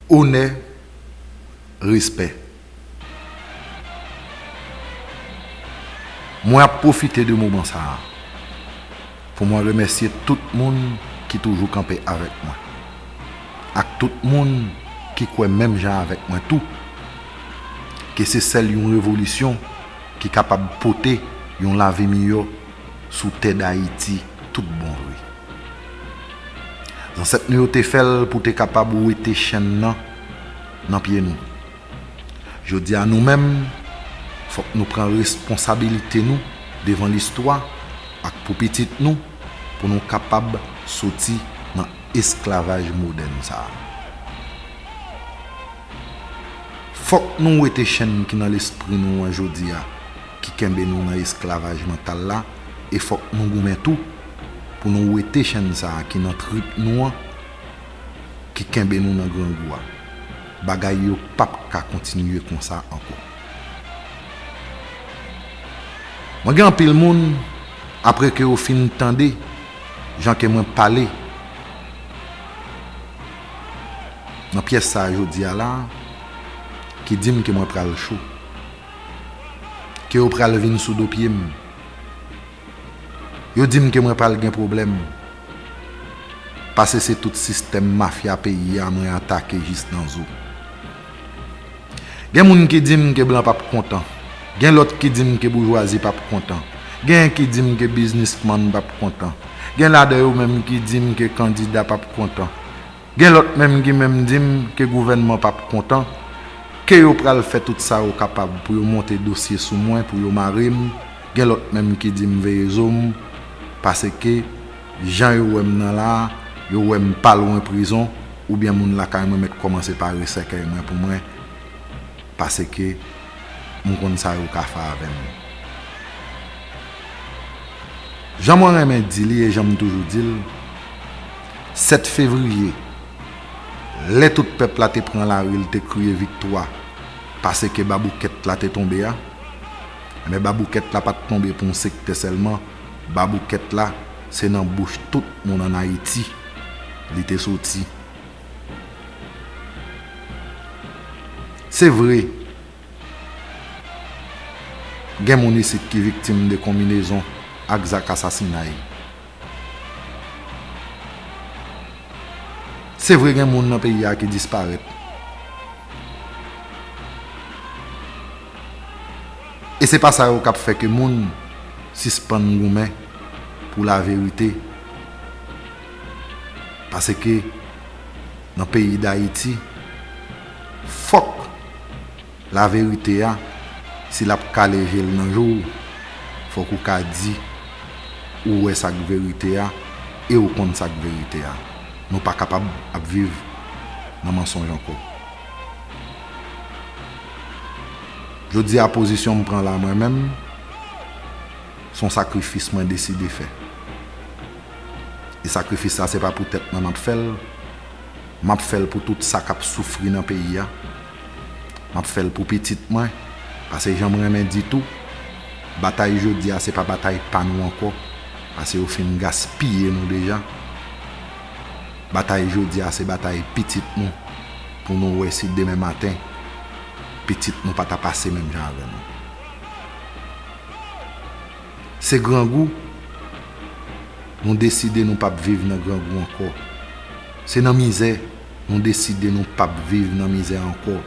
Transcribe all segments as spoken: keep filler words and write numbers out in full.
Onè, respè. Mwen ap pwofite de moman sa a pou mwen remèsye tout moun ki toujou kanpe avèk mwen, ak tout moun ki kwè menm jan avèk mwen tou, ke se sèl yon revolisyon ki kapab pote yon lavi miyò sou tè Dayiti tout bon vre. Zansèt nou yo te fè l pou te kapab wete chenn nan nan pye nou. Jodi a nou menm, fòk nou pran responsabilite nou devan listwa ak pou pitit nou, pou nou kapab soti nan esklavaj modèn sa a. Fòk nou wete chenn ki nan lespri nou an jodi a, ki kenbe nou nan esklavaj mantal la, e fòk nou goumen tou pou nou wete chenn sa a ki nan trip nou an, ki kenbe nou nan grangou a. Bagay yo p ap ka kontinye konsa ankò. Mwen gen anpil moun, apre ke yo fin tande jan ke mwen pale nan pyès sa a jodi a la, ki di m ke mwen pral cho, ke yo pral vin sou do pye m. Yo di m ke mwen pral gen pwoblèm, paske se tout sistèm mafya peyi a mwen atake jis nan zo. Gen moun ki di m ke blan p ap kontan. Gen lòt ki di m ke boujwazi p ap kontan. Gen ki di m ke biznismann p ap kontan. Gen ladan yo menm ki di m ke kandida p ap kontan. Gen lòt menm ki menm di m ke gouvènman p ap kontan, ke yo pral fè tout sa yo kapab pou yo monte dosye sou mwen, pou yo mare m. Gen lòt menm ki di m veye zo m, paske jan yo wè m nan la a, yo wè m pa lwen prizon, oubyen moun lakay mwen mèt kòmanse pare sèkèy mwen pou mwen, paske m konn sa yo ka fè avè m. Jan mwen renmen di li e jan m toujou di l, sèt fevriye, lè tout pèp la te pran lari, l te kriye viktwa, paske baboukèt la te tonbe a, men baboukèt la pa t tonbe pou yon sektè sèlman, baboukèt la, se nan bouch tout moun ann Ayiti li te soti. Se vre, gen moun isit ki viktim de konbinezon ak zak asasinay. Se vre, gen moun nan peyi a ki disparèt. E se pa sa yo k ap fè ke moun sispann goumen pou laverite. Paske nan peyi Dayiti, fòk laverite a, si l ap kale je l nan je w, fòk ou ka di ou wè sa k verite a e ou konn sa k verite a. Nou pa kapab ap viv nan mansonj ankò. Jodi a, pozisyon m pran la mwen menm, se yon sakrifis mwen deside fè. E sakrifis la, se pa pou tèt mwen m ap fè l, m ap fè l pou tout sa k ap soufri nan peyi a. M ap fè l pou pitit mwen, paske jan m renmen di tou, batay jodi a se pa batay pa nou ankò, paske yo fin gaspiye nou deja. Batay jodi a se batay pitit nou, pou nou wè si demen maten, pitit nou pa ta pase menm jan avè nou. Se grangou, nou deside nou p ap viv nan grangou ankò. Se nan mizè, nou deside nou p ap viv nan mizè ankò.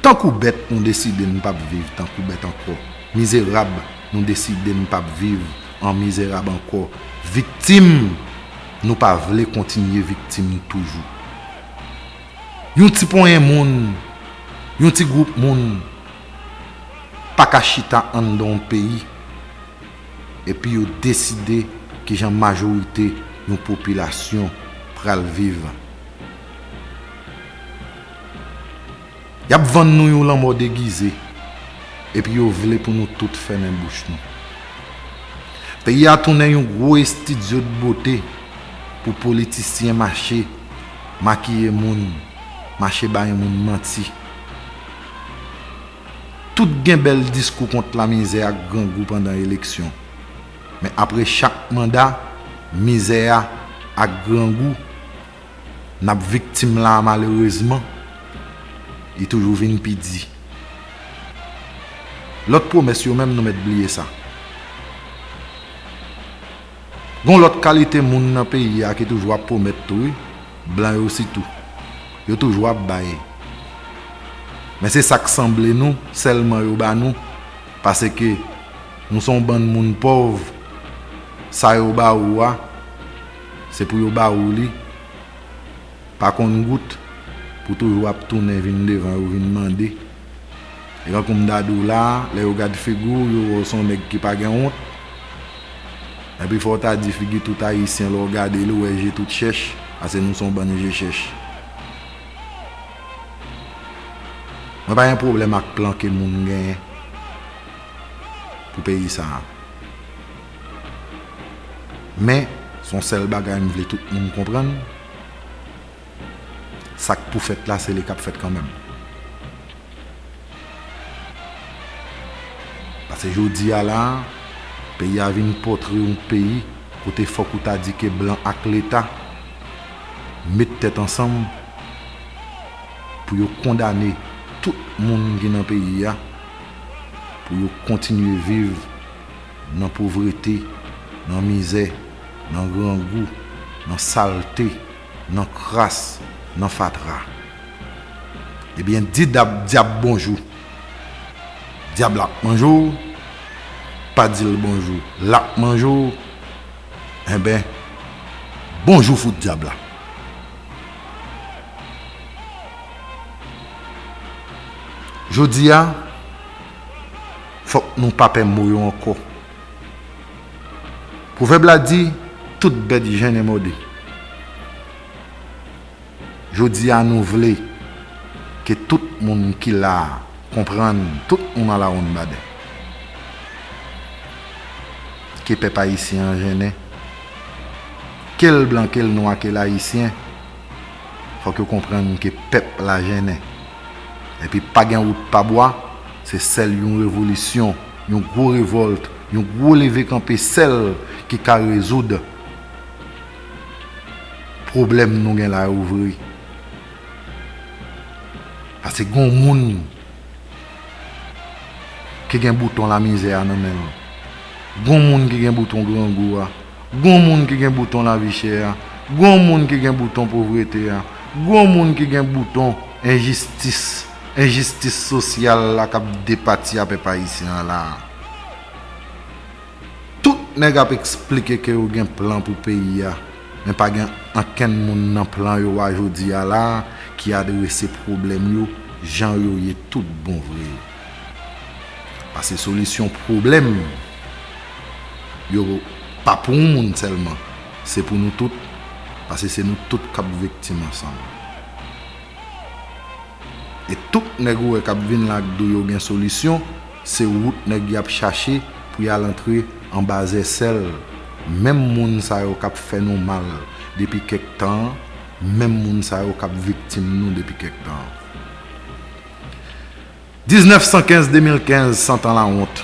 Tankou bèt, nou deside nou p ap viv tankou bèt ankò. Mizerab, nou deside nou p ap viv an mizerab ankò. Viktim, nou pa vle kontinye viktim toujou. Yon ti ponyen moun, yon ti gwoup moun pa ka chita anndan yon peyi epi yo deside kijan majorite yon popilasyon pral viv. Y ap vann nou yon lanmò degize, epi yo vle pou nou tout fèmen bouch nou. Peyi a tounen yon gwo estidyo de bote pou politisyen mache makiye moun, mache bay moun manti. Tout gen bèl diskou kont lamizè ak grangou pandan eleksyon. Men apre chak manda, mizè a ak grangou N ap viktim la, malerezman, li toujou vin pi di. Lòt pwomès yo menm, nou mèt bliye sa. Gon lòt kalite moun nan peyi a ki toujou ap pwomèt tou, wi. Blan yo sitou. Yo toujou ap bay. Men se sa k sanble nou, sèlman yo ba nou. Paske nou se yon bann moun pòv. Sa yo ba ou a, se pou yo ba ou li. Pa konn gout, pou toujou ap tounen vin devan yo, vin mande. E tankou m ta di w la, lè yo gad figi w, yo wè w se yon nèg ki pa gen wont. Epi fò w ta di figi tout Ayisyen, lè w gade l, ou wè je tout chèch, paske nou se yon bann je chèch. Mwen pa gen pwoblèm ak plan ke moun genyen pou peyi sa a. Men, se yon sèl bagay m vle tout moun konprann, sa k pou fèt la, se li k ap fèt kanmenm. Paske jodi a la, peyi a vin pòtre yon peyi kote fòk ou ta di ke blan ak leta met tèt ansanm pou yo kondane tout moun ki nan peyi a, pou yo kontinye viv nan povrete, nan mizè, nan grangou, nan salte, nan kras, nan fatra. Ebyen, di dab, dyab bonjou. Dyab la ap manje w, pa di l bonjou, l ap manje w. Enben, bonjou fout dyab la. Jodi a, fòk nou pa pè mo yo ankò. Pwovèb la di, tout bèt jennen mòde. Jodi a, nou vle ke tout moun ki la a konprann, tout moun alawonnbadè, ke pèp ayisyen an jennen, ke l blan, ke l nwa, ke l ayisyen, fòk yo konprann ke pèp la jennen. Epi pa gen wout pa bwa, se sèl yon revolisyon, yon gwo revòlt, yon gwo leve kanpe sèl ki ka rezoud pwoblèm nou gen la yo vre. Paske gon moun ki gen bouton lamizè a nan men l. Gon moun ki gen bouton grangou a. Gon moun ki gen bouton lavi chè a. Gon moun ki gen bouton povrete a. Gon moun ki gen bouton enjistis, enjistis sosyal la k ap depati a pèp ayisyen an la a. Tout nèg ap eksplike ke yo gen plan pou peyi a, men pa gen ankenn moun nan plan yo a jodi a la a ki adrese pwoblèm yo jan yo ye tout bon vre yo. Paske solisyon pwoblèm yo pa pou yon moun sèlman, se pou nou tout, paske se nou tout k ap viktim ansanm. E tout nèg ou wè k ap vin la ak di w yo gen solisyon, se wout nèg y ap chache pou y al antre anba zèsèl menm moun sa yo k ap fè nou mal depi kèk tan an, menm moun sa yo k ap viktim nou depi kèk tan an. Diznèf san kenz, de mil kenz, san tan lawont,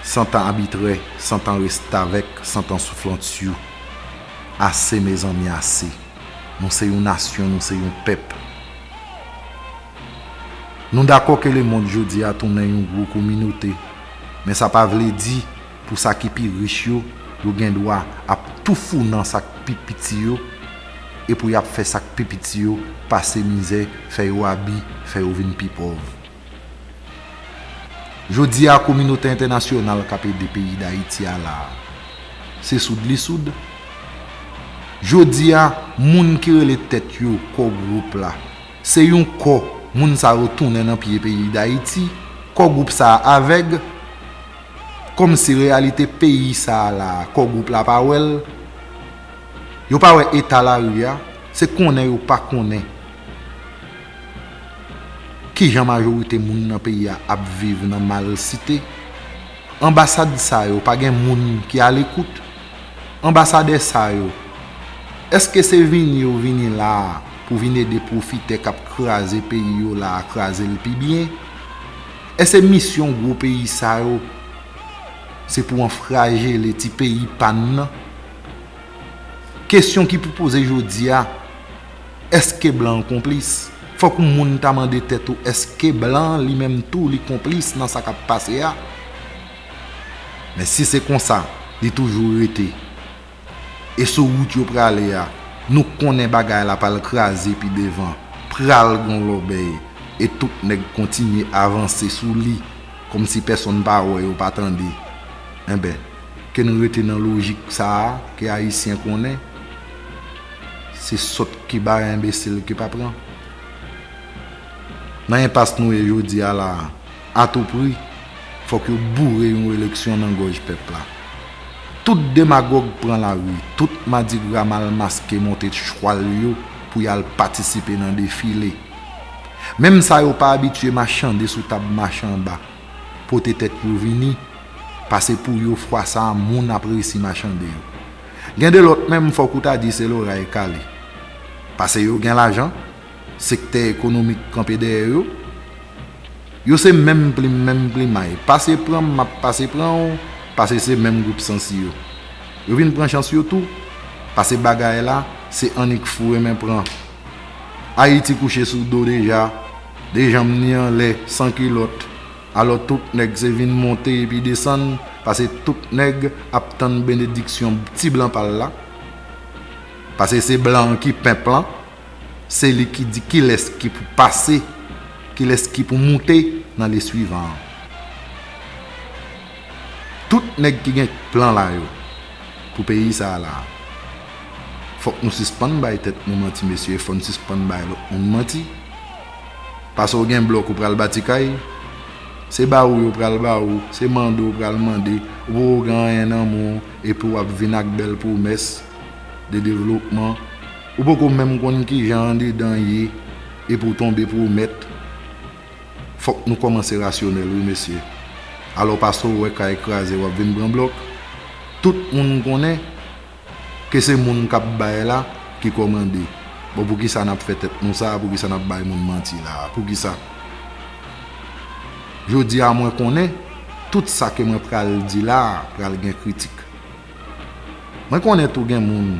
san tan abitrè, san tan restavèk, san tan souflantyou. Ase, mezanmi, ase. Nou se yon nasyon, nou se yon pèp. Nou dakò ke lemonn jodi a tounen yon gwo kominote, men sa pa vle di pou sa ki pi rich yo, yo gen dwa ap tou fou nan sa k pi piti yo, e pou y ap fè sa k pi piti yo pase mizè, fè yo abi, fè yo vin pi pòv. Jodi a, kominote entènasyonal k ap ede peyi Dayiti a la a, se soud li soud. Jodi a, moun ki rele tèt yo Core Group la, se yon kò moun sa yo tounen nan pye peyi Dayiti. Core Group sa a avèg, kòmsi reyalite peyi sa a la a, Core Group la pa wè l. Yo pa wè eta lari a, se konnen yo pa konnen kijan majorite moun nan peyi a ap viv nan malsite. Anbasad sa yo pa gen moun ki alekout? Anbasadè sa yo, èske se vini yo vini la a pou vin ede pwofitè k ap kraze peyi yo la a kraze l pi byen? Èske misyon gwo peyi sa yo se pou anfrajele ti peyi pa n nan? Kesyon ki pou poze jodi a, Èske blan an konplis? Fòk yon moun ta mande tèt ou, èske blan an li menm tou li konplis nan sa k ap pase a? Men si se konsa, li toujou rete. E sou wout yo prale a, nou konnen bagay la pral kraze pi devan, pral gon lòbèy, e tout nèg kontinye avanse sou li, kòmsi pèsonn pa wè yo pa tande. Enben, ke n rete nan lojik sa a ke Ayisyen konnen, se sòt ki bay, enbesil ki pa pran. Nan enpas nou ye jodi a la a, atoupri, fòk yo boure yon eleksyon nan gòj pèp la. Tout demagòg pran lari, tout madigra mal maske monte chwal yo pou y al patisipe nan defile. Menm sa yo pa abitye machande sou tab machanba, pote tèt yo vini, pase pou yo fwa sa a moun ap resi machande yo. Gen de lòt menm fòk ou ta di se loray kale. Pase yo gen lajan, sektè ekonomik kanpe dèyè yo. Yo se menm plim, menm plimay. Pase pran m, m ap pase pran w, pase se menm gwoup sansi yo. Yo vin pran chans yo tou, pase bagay la, se annik foure men pran. Ayiti kouche sou do deja, de janm ni anlè, san kilòt. Alò tout nèg se vin monte epi desann, pase tout nèg ap tann benediksyon ti blan pa l la. Pase se blan an ki penp lan, se li ki di kilès ki pou pase, kilès ki pou moute nan le swivan an. Tout nèg ki gen plan la yo pou peyi sa a la a, fòk nou sispann bay tèt nou manti, mesye, fò n sispann bay lòt moun manti. Pase w gen blòk ou pral bati kay, se ba ou yo pral ba ou, se mande w pral mande, ou poko gen anyen nan men w, epi w ap vin ak bèl pwomès de devlopman, ou poko menm konn kijan andedan ye, epi w tonbe pwomèt. Fòk nou kòmanse rasyonèl wi mesye. Alò pase w wè kay kraze w ap vin pran blòk. Tout moun konnen ke se moun k ap bay la ki kòmande. Bon, poukisa n ap fè tèt nou sa? Poukisa n ap bay moun manti la? Poukisa? Jodi a mwen konnen tout sa ke mwen pral di la a pral gen kritik. Mwen konnen tou gen moun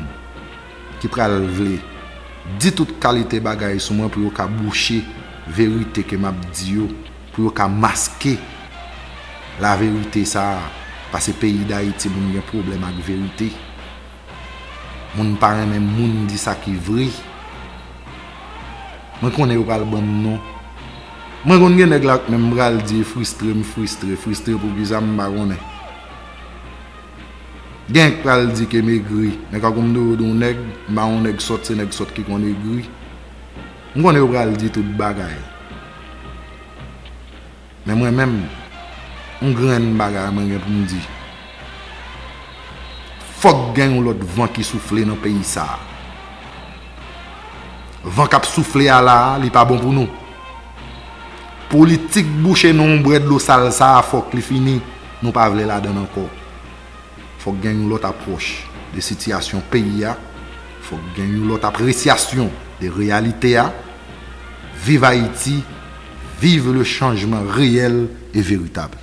ki pral vle di tout kalite bagay sou mwen pou yo ka bouche verite ke m ap di yo, pou yo ka maske laverite sa a, pase peyi Dayiti moun gen pwoblèm ak verite. Moun pa renmen moun di sa ki vre. Mwen konnen yo pral ban m non. Mwen konn gen nèg la k menm pral di fristre, m fristre, fristre poukisa m pa konnen. Gen k pral di ke m egri, men kankou m toujou di w nèg, m pa yon nèg sòt, se nèg sòt ki konn egri. M konnen yo pral di tout bagay. Men mwen menm, yon grenn bagay mwen gen pou m di. Fòk gen yon lòt van ki soufle nan peyi sa a. Van k ap soufle a la a, li pa bon pou nou. Politik bouche nan yon bwè dlo sal sa a, fòk li fini. Nou pa vle ladann ankò. Fòk gen yon lòt apwòch de sitiyasyon peyi a. Fòk gen yon lòt apresyasyon de reyalite a. Viv Ayiti, viv le changement réel et véritable.